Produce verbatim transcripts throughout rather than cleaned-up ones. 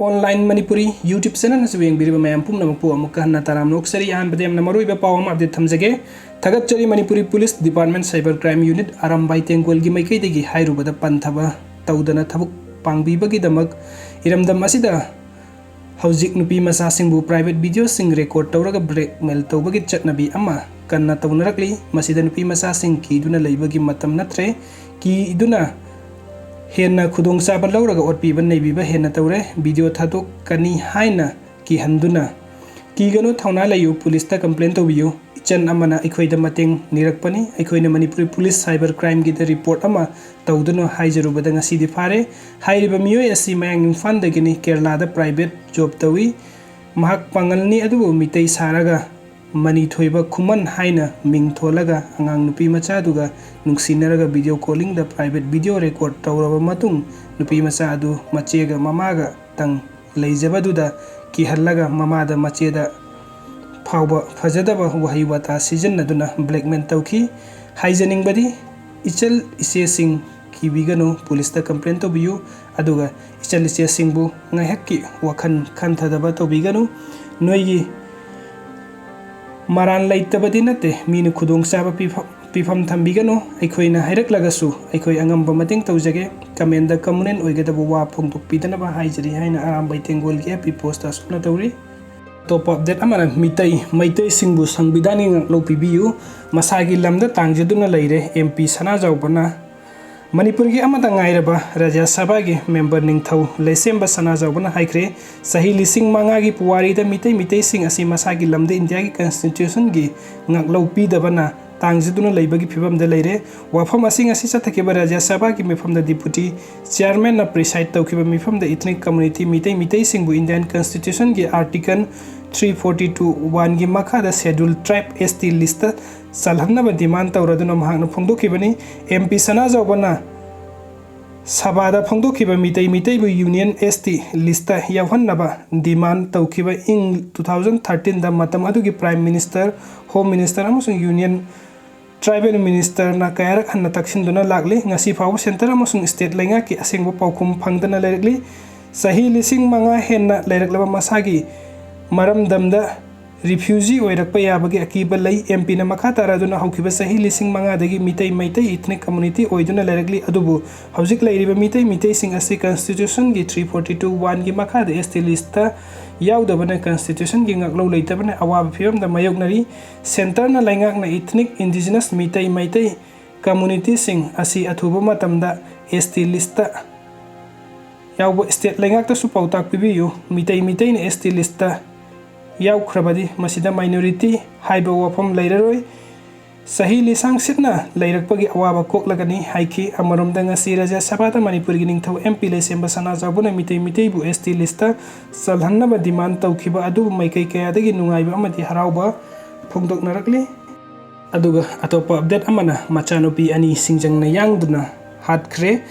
Online Manipuri YouTube channel ꯑꯁꯤꯕꯨ ꯌꯦꯡꯕꯤꯔꯤꯕ ꯃꯌꯥꯝ ꯄꯨꯝꯅꯃꯛꯄꯨ ꯑꯃꯨꯛꯀ ꯍꯟꯅ ꯇꯔꯥꯝꯅ ꯑꯣꯛꯆꯔꯤ꯫ ꯑꯍꯥꯟꯕꯗ ꯌꯥꯝꯅ ꯃꯔꯨꯑꯣꯏꯕ ꯄꯥꯎ ꯑꯃ update ꯊꯝꯖꯒꯦ꯫ ꯊꯥꯒꯠꯆꯔꯤ꯫ Manipuri Police Department Cyber Crime Unit Arambai ꯇꯦꯡꯒꯣꯜꯒꯤ ꯃꯥꯏꯀꯩꯗꯒꯤ ꯍꯥꯏꯔꯨꯕꯗ ꯄꯟꯊꯕ ꯇꯧꯗꯅ ꯊꯕꯛ ꯄꯥꯡꯕꯤꯕꯒꯤꯗꯃꯛ ꯏꯔꯝꯗꯝ ꯑꯁꯤꯗ ꯍꯧꯖꯤꯛ ꯅꯨꯄꯤ ꯃꯆꯥꯁꯤꯡꯕꯨ private videoꯁꯤꯡ record ꯇꯧꯔꯒ blackmail ꯇꯧꯕꯒꯤ ꯆꯠꯅꯕꯤ ꯑꯃ ꯀꯟꯅ ꯇꯧꯅꯔꯛꯂꯤ꯫ ꯃꯁꯤꯗ ꯅꯨꯄꯤ ꯃꯆꯥꯁꯤꯡ ꯀꯤꯗꯨꯅ ꯂꯩꯕꯒꯤ ꯃꯇꯝ ꯅꯠꯇ꯭ꯔꯦ꯫ ꯀꯤꯗꯨꯅ ꯍꯦꯟꯅ ꯈꯨꯗꯣꯡꯆꯥꯕ ꯂꯧꯔꯒ ꯑꯣꯠꯄꯤꯕ ꯅꯩꯕꯤꯕ ꯍꯦꯟꯅ ꯇꯧꯔꯦ꯫ Video ꯊꯥꯗꯣꯛꯀꯅꯤ ꯍꯥꯏꯅ ꯀꯤꯍꯟꯗꯨꯅ, "ꯀꯤꯒꯅꯨ, ꯊꯧꯅꯥ ꯂꯩꯌꯨ, ꯄꯨꯂꯤꯁꯇ complain ꯇꯧꯕꯤꯌꯨ꯫ ꯏꯆꯟ ꯑꯃꯅ ꯑꯩꯈꯣꯏꯗ ꯃꯇꯦꯡ ꯅꯤꯔꯛꯄꯅꯤ꯫ ꯑꯩꯈꯣꯏꯅ ꯃꯅꯤꯄꯨꯔꯤ ꯄꯨꯂꯤꯁ cyber crimeꯒꯤꯗ report ꯑꯃ ꯇꯧꯗꯨꯅ ꯍꯥꯏꯖꯔꯨꯕꯗ ꯉꯁꯤꯗꯤ ꯐꯥꯔꯦ꯫" ꯍꯥꯏꯔꯤꯕ ꯃꯤꯑꯣꯏ ꯑꯁꯤ ꯃꯌꯥꯡ ꯏꯝꯐꯥꯜꯗꯒꯤꯅꯤ꯫ ꯀꯦꯔꯂꯥꯗ private job ꯇꯧꯏ꯫ ꯃꯍꯥꯛ ꯄꯥꯡꯒꯜꯅꯤ, ꯑꯗꯨꯕꯨ ꯃꯤꯇꯩ ꯁꯥꯔꯒ ꯃꯅꯤ ꯊꯣꯏꯕ ꯈꯨꯃꯟ ꯍꯥꯏꯅ ꯃꯤꯡ ꯊꯣꯜꯂꯒ ꯑꯉꯥꯡ ꯅꯨꯄꯤ ꯃꯆꯥꯗꯨꯒ ꯅꯨꯡꯁꯤꯅꯔꯒ video callingꯗ private video record ꯇꯧꯔꯕ ꯃꯇꯨꯡ, ꯅꯨꯄꯤ ꯃꯆꯥ ꯑꯗꯨ ꯃꯆꯦꯒ ꯃꯃꯥꯒ ꯇꯪ ꯂꯩꯖꯕꯗꯨꯗ ꯀꯤꯍꯜꯂꯒ ꯃꯃꯥꯗ ꯃꯆꯦꯗ ꯐꯥꯎꯕ ꯐꯖꯗꯕ ꯋꯥꯍꯩ ꯋꯥꯇꯥ ꯁꯤꯖꯤꯟꯅꯗꯨꯅ blackmail ꯇꯧꯈꯤ꯫ ꯍꯥꯏꯖꯅꯤꯡꯕꯗꯤ, ꯏꯆꯜ ꯏꯆꯦꯁꯤꯡ, ꯀꯤꯕꯤꯒꯅꯨ, ꯄꯨꯂꯤꯁꯇ complain ꯇꯧꯕꯤꯌꯨ꯫ ꯑꯗꯨꯒ ꯏꯆꯜ ꯏꯆꯦꯁꯤꯡꯕꯨ ꯉꯥꯏꯍꯥꯛꯀꯤ ꯋꯥꯈꯜ ꯈꯟꯊꯗꯕ ꯇꯧꯕꯤꯒꯅꯨ꯫ ꯅꯣꯏꯒꯤ ꯃꯔꯥꯟ ꯂꯩꯇꯕꯗꯤ ꯅꯠꯇꯦ, ꯃꯤꯅ ꯈꯨꯗꯣꯡꯆꯥꯕ ꯄꯤꯐꯝ, ꯄꯤꯐꯝ ꯊꯝꯕꯤꯒꯅꯨ꯫ ꯑꯩꯈꯣꯏꯅ ꯍꯥꯏꯔꯛꯂꯒꯁꯨ ꯑꯩꯈꯣꯏ ꯑꯉꯝꯕ ꯃꯇꯦꯡ ꯇꯧꯖꯒꯦ꯫ Commentꯗ communal ꯑꯣꯏꯒꯗꯕ ꯋꯥ ꯐꯣꯡꯗꯣꯛꯄꯤꯗꯅꯕ ꯍꯥꯏꯖꯔꯤ ꯍꯥꯏꯅ ꯑꯔꯥꯝꯕꯥꯏ ꯇꯦꯡꯒꯣꯜꯒꯤ FB postꯇ ꯑꯁꯨꯝꯅ ꯇꯧꯔꯤ꯫ ꯑꯇꯣꯞꯄ update ꯑꯃꯅ ꯃꯤꯇꯩ, ꯃꯩꯇꯩꯁꯤꯡꯕꯨ ꯁꯪꯕꯤꯙꯥꯟꯒꯤ ꯉꯥꯛꯂꯧ ꯄꯤꯕꯤꯌꯨ꯫ ꯃꯁꯥꯒꯤ ꯂꯝꯗ ꯇꯥꯡꯖꯗꯨꯅ ꯂꯩꯔꯦ꯫ MP ꯁꯅꯥꯖꯥꯎꯕꯅ ꯃꯅꯤꯄꯨꯔꯒꯤ ꯑꯃꯠꯇ ꯉꯥꯏꯔꯕ ꯔꯥꯖ꯭ꯌ ꯁꯚꯥꯒꯤ member ꯅꯤꯡꯊꯧ ꯂꯩꯁꯦꯝꯕ ꯁꯅꯥꯖꯥꯎꯕꯅ ꯍꯥꯏꯈ꯭ꯔꯦ, ꯆꯍꯤ ꯂꯤꯁꯤꯡ ꯃꯉꯥꯒꯤ ꯄꯨꯋꯥꯔꯤꯗ ꯃꯤꯇꯩ, ꯃꯤꯇꯩꯁꯤꯡ ꯑꯁꯤ ꯃꯁꯥꯒꯤ ꯂꯝꯗ ꯏꯟꯗꯤꯌꯥꯒꯤ constitutionꯒꯤ ꯉꯥꯛꯂꯧ ꯄꯤꯗꯕꯅ ꯇꯥꯡꯖꯗꯨꯅ ꯂꯩꯕꯒꯤ ꯐꯤꯕꯝꯗ ꯂꯩꯔꯦ꯫ ꯋꯥꯐꯝ ꯑꯁꯤ ꯉꯁꯤ ꯆꯠꯊꯈꯤꯕ ꯔꯥꯖ꯭ꯌ ꯁꯚꯥꯒꯤ ꯃꯤꯐꯝꯗ deputy chairmanꯅ preside ꯇꯧꯈꯤꯕ ꯃꯤꯐꯝꯗ ethnic community Meitei, ꯃꯤꯇꯩꯁꯤꯡꯕꯨ Indian constitutionꯒꯤ article three forty two oneꯒꯤ ꯃꯈꯥꯗ schedule tribe ST listꯇ ꯆꯜꯍꯟꯅꯕ demand ꯇꯧꯔꯗꯨꯅ ꯃꯍꯥꯛꯅ ꯐꯣꯡꯗꯣꯛꯈꯤꯕꯅꯤ꯫ MP ꯁꯅꯥꯖꯥꯎꯕꯅ ꯁꯚꯥꯗ ꯐꯣꯡꯗꯣꯛꯈꯤꯕ ꯃꯤꯇꯩ, ꯃꯤꯇꯩꯕꯨ Union ST listꯇ ꯌꯥꯎꯍꯟꯅꯕ demand ꯇꯧꯈꯤꯕ ꯏꯪ two thousand thirteenꯗ ꯃꯇꯝ ꯑꯗꯨꯒꯤ Prime Minister, Home Minister ꯑꯃꯁꯨꯡ Union Tribal Ministerꯅ ꯀꯌꯥꯔꯛ ꯍꯟꯅ ꯇꯛꯁꯤꯟꯗꯨꯅ ꯂꯥꯛꯂꯤ꯫ ꯉꯁꯤ ꯐꯥꯎꯕ centre ꯑꯃꯁꯨꯡ state ꯂꯩꯉꯥꯛꯀꯤ ꯑꯁꯦꯡꯕ ꯄꯥꯎꯈꯨꯝ ꯐꯪꯗꯅ ꯂꯩꯔꯛꯂꯤ꯫ ꯆꯍꯤ ꯂꯤꯁꯤꯡ ꯃꯉꯥ ꯍꯦꯟꯅ ꯂꯩꯔꯛꯂꯕ ꯃꯁꯥꯒꯤ ꯃꯔꯝꯗꯝꯗ ꯔꯤꯐ꯭ꯌꯨꯖꯤ ꯑꯣꯏꯔꯛꯄ ꯌꯥꯕꯒꯤ ꯑꯀꯤꯕ ꯂꯩ꯫ ꯑꯦꯝ ꯄꯤꯅ ꯃꯈꯥ ꯇꯥꯔꯗꯨꯅ ꯍꯧꯈꯤꯕ ꯆꯍꯤ ꯂꯤꯁꯤꯡ ꯃꯉꯥꯗꯒꯤ ꯃꯤꯇꯩ ꯃꯩꯇꯩ ꯏꯊꯅꯤꯛ ꯀꯝꯃꯨꯅꯤꯇꯤ ꯑꯣꯏꯗꯨꯅ ꯂꯩꯔꯛꯂꯤ꯫ ꯑꯗꯨꯕꯨ ꯍꯧꯖꯤꯛ ꯂꯩꯔꯤꯕ ꯃꯤꯇꯩ ꯃꯤꯇꯩꯁꯤꯡ ꯑꯁꯤ ꯀꯟꯁꯇꯤꯇ꯭ꯌꯨꯁꯟꯒꯤ ꯊ꯭ꯔꯤ ꯐꯣꯔꯇꯤ ꯇꯨ ꯋꯥꯟꯒꯤ ꯃꯈꯥꯗ ꯑꯦꯁ ꯇꯤ ꯂꯤꯁꯇ ꯌꯥꯎꯗꯕꯅ ꯀꯟꯁꯇꯤꯇ꯭ꯌꯨꯁꯟꯒꯤ ꯉꯥꯛꯂꯧ ꯂꯩꯇꯕꯅ ꯑꯋꯥꯕ ꯐꯤꯕꯝꯗ ꯃꯥꯌꯣꯛꯅꯔꯤ꯫ ꯁꯦꯟꯇꯔꯅ ꯂꯩꯉꯥꯛꯅ ꯏꯊꯅꯤꯛ ꯏꯟꯗꯤꯖꯤꯅꯁ ꯃꯤꯇꯩ ꯃꯩꯇꯩ ꯀꯝꯃꯨꯅꯤꯇꯤꯁꯤꯡ ꯑꯁꯤ ꯑꯊꯨꯕ ꯃꯇꯝꯗ ꯑꯦꯁ ꯇꯤ ꯂꯤꯁꯇ ꯌꯥꯎꯕ ꯁ꯭ꯇꯦꯠ ꯂꯩꯉꯥꯛꯇꯁꯨ ꯄꯥꯎꯇꯥꯛ ꯄꯤꯕꯤꯌꯨ꯫ ꯃꯤꯇꯩ ꯃꯤꯇꯩꯅ ꯑꯦꯁ ꯇꯤ ꯂꯤꯁꯇ ꯌꯥꯎꯈ꯭ꯔꯕꯗꯤ ꯃꯁꯤꯗ ꯃꯥꯏꯅꯣꯔꯤꯇꯤ ꯍꯥꯏꯕ ꯋꯥꯐꯝ ꯂꯩꯔꯔꯣꯏ꯫ ꯆꯍꯤ ꯂꯤꯁꯥꯡ ꯁꯤꯠꯅ ꯂꯩꯔꯛꯄꯒꯤ ꯑꯋꯥꯕ ꯀꯣꯛꯂꯒꯅꯤ ꯍꯥꯏꯈꯤ꯫ ꯑꯃꯔꯣꯝꯗ ꯉꯁꯤ ꯔꯥꯖ꯭ꯌ ꯁꯚꯥꯗ ꯃꯅꯤꯄꯨꯔꯒꯤ ꯅꯤꯡꯊꯧ ꯑꯦꯝ ꯄꯤ ꯂꯩꯁꯦꯝꯕ ꯁꯅꯥꯖꯥꯎꯕꯅ ꯃꯤꯇꯩ ꯃꯤꯇꯩꯕꯨ ꯑꯦꯁ ꯇꯤ ꯂꯤꯁꯇ ꯆꯜꯍꯟꯅꯕ ꯗꯤꯃꯥꯟ ꯇꯧꯈꯤꯕ ꯑꯗꯨꯕꯨ ꯃꯥꯏꯀꯩ ꯀꯌꯥꯗꯒꯤ ꯅꯨꯡꯉꯥꯏꯕ ꯑꯃꯗꯤ ꯍꯔꯥꯎꯕ ꯐꯣꯡꯗꯣꯛꯅꯔꯛꯂꯤ꯫ ꯑꯗꯨꯒ ꯑꯇꯣꯞꯄ ꯑꯞꯗꯦꯠ ꯑꯃꯅ ꯃꯆꯥꯅꯨꯄꯤ ꯑꯅꯤ ꯁꯤꯡꯖꯪꯅ ꯌꯥꯡꯗꯨꯅ ꯍꯥꯠꯈ꯭ꯔꯦ꯫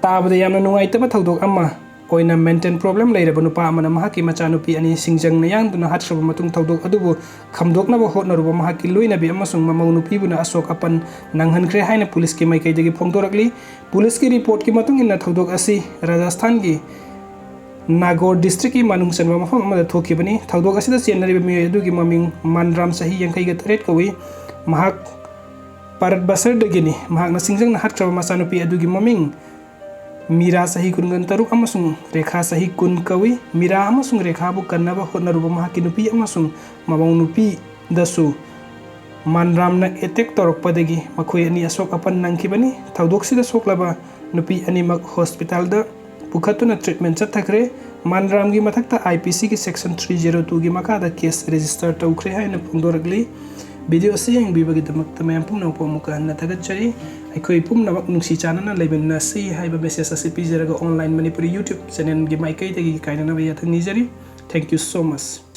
ꯇꯥꯕꯗ ꯌꯥꯝꯅ ꯅꯨꯡꯉꯥꯏꯇꯕ ꯊꯧꯗꯣꯛ ꯑꯃ ꯑꯣꯏꯅ ꯃꯦꯟꯇꯦꯜ ꯄ꯭ꯔꯣꯕ꯭ꯂꯦꯝ ꯂꯩꯔꯕ ꯅꯨꯄꯥ ꯑꯃꯅ ꯃꯍꯥꯛꯀꯤ ꯃꯆꯥꯅꯨꯄꯤ ꯑꯅꯤ ꯁꯤꯡꯖꯪꯅ ꯌꯥꯡꯗꯨꯅ ꯍꯥꯠꯈ꯭ꯔꯕ ꯃꯇꯨꯡ ꯊꯧꯗꯣꯛ ꯑꯗꯨꯕꯨ ꯈꯝꯗꯣꯛꯅꯕ ꯍꯣꯠꯅꯔꯨꯕ ꯃꯍꯥꯛꯀꯤ ꯂꯣꯏꯅꯕꯤ ꯑꯃꯁꯨꯡ ꯃꯃꯧ ꯅꯨꯄꯤꯕꯨꯅ ꯑꯁꯣꯛ ꯑꯄꯟ ꯅꯪꯍꯟꯈ꯭ꯔꯦ ꯍꯥꯏꯅ ꯄꯨꯂꯤꯁꯀꯤ ꯃꯥꯏꯀꯩꯗꯒꯤ ꯐꯣꯡꯗꯣꯔꯛꯂꯤ꯫ ꯄꯨꯂꯤꯁꯀꯤ ꯔꯤꯄꯣꯔꯠꯀꯤ ꯃꯇꯨꯡ ꯏꯟꯅ ꯊꯧꯗꯣꯛ ꯑꯁꯤ ꯔꯥꯖꯁꯊꯥꯟꯒꯤ ꯅꯥꯒꯣꯔ ꯗꯤꯁꯇ꯭ꯔꯤꯛꯀꯤ ꯃꯅꯨꯡ ꯆꯟꯕ ꯃꯐꯝ ꯑꯃꯗ ꯊꯣꯛꯈꯤꯕꯅꯤ꯫ ꯊꯧꯗꯣꯛ ꯑꯁꯤꯗ ꯆꯦꯟꯅꯔꯤꯕ ꯃꯤꯑꯣꯏ ꯑꯗꯨꯒꯤ ꯃꯃꯤꯡ ꯃꯥꯟꯔꯥꯝ, ꯆꯍꯤ ꯌꯥꯡꯈꯩꯒ ꯇꯔꯦꯠ ꯀꯧꯏ꯫ ꯃꯍꯥꯛ ꯄꯔꯠ ꯕꯁꯔꯗꯒꯤꯅꯤ꯫ ꯃꯍꯥꯛꯅ ꯁꯤꯡꯖꯪꯅ ꯍꯥꯠꯈ꯭ꯔꯕ ꯃꯆꯥꯅꯨꯄꯤ ꯑꯗꯨꯒꯤ ꯃꯃꯤꯡ ꯃꯤꯔꯥ, ꯆꯍꯤ ꯀꯨꯟꯒ ꯇꯔꯨꯛ, ꯑꯃꯁꯨꯡ ꯔꯦꯈꯥ, ꯆꯍꯤ ꯀꯨꯟ ꯀꯧꯏ꯫ ꯃꯤꯔꯥ ꯑꯃꯁꯨꯡ ꯔꯦꯈꯥꯕꯨ ꯀꯟꯅꯕ ꯍꯣꯠꯅꯔꯨꯕ ꯃꯍꯥꯛꯀꯤ ꯅꯨꯄꯤ ꯑꯃꯁꯨꯡ ꯃꯃꯧ ꯅꯨꯄꯤꯗꯁꯨ ꯃꯥꯟꯔꯥꯝꯅ ꯑꯦꯇꯦꯛ ꯇꯧꯔꯛꯄꯗꯒꯤ ꯃꯈꯣꯏ ꯑꯅꯤ ꯑꯁꯣꯛ ꯑꯄꯟ ꯅꯪꯈꯤꯕꯅꯤ꯫ ꯊꯧꯗꯣꯛꯁꯤꯗ ꯁꯣꯛꯂꯕ ꯅꯨꯄꯤ ꯑꯅꯤꯃꯛ ꯍꯣꯁꯄꯤꯇꯥꯜꯗ ꯄꯨꯈꯠꯇꯨꯅ ꯇ꯭ꯔꯤꯠꯃꯦꯟ ꯆꯠꯊꯈ꯭ꯔꯦ꯫ ꯃꯥꯟꯔꯥꯝꯒꯤ ꯃꯊꯛꯇ ꯑꯥꯏ ꯄꯤ ꯁꯤꯒꯤ ꯁꯦꯛꯁꯟ ꯊ꯭ꯔꯤ ꯖꯦꯔꯣ ꯇꯨꯒꯤ ꯃꯈꯥꯗ ꯀꯦꯁ ꯔꯦꯖꯤꯁꯇꯔ ꯇꯧꯈ꯭ꯔꯦ ꯍꯥꯏꯅ ꯐꯣꯡꯗꯣꯔꯛꯂꯤ꯫ ꯚꯤꯗꯤꯑꯣ ꯑꯁꯤ ꯌꯦꯡꯕꯤꯕꯒꯤꯗꯃꯛꯇ ꯃꯌꯥꯝ ꯄꯨꯝꯅꯃꯛꯄꯨ ꯑꯃꯨꯛꯀ ꯍꯟꯅ ꯊꯥꯒꯠꯆꯔꯤ꯫ ꯑꯩꯈꯣꯏ ꯄꯨꯝꯅꯃꯛ ꯅꯨꯡꯁꯤ ꯆꯥꯟꯅꯅ ꯂꯩꯃꯤꯟꯅꯁꯤ ꯍꯥꯏꯕ ꯃꯦꯁꯦꯖ ꯑꯁꯤ ꯄꯤꯖꯔꯒ, ꯑꯣꯟꯂꯥꯏꯟ ꯃꯅꯤꯄꯨꯔꯤ ꯌꯨꯇ꯭ꯌꯨꯕ ꯆꯦꯅꯦꯜꯒꯤ ꯃꯥꯏꯀꯩꯗꯒꯤ ꯀꯥꯏꯅꯅꯕ ꯌꯥꯊꯪ ꯅꯤꯖꯔꯤ꯫ Thank you so much꯫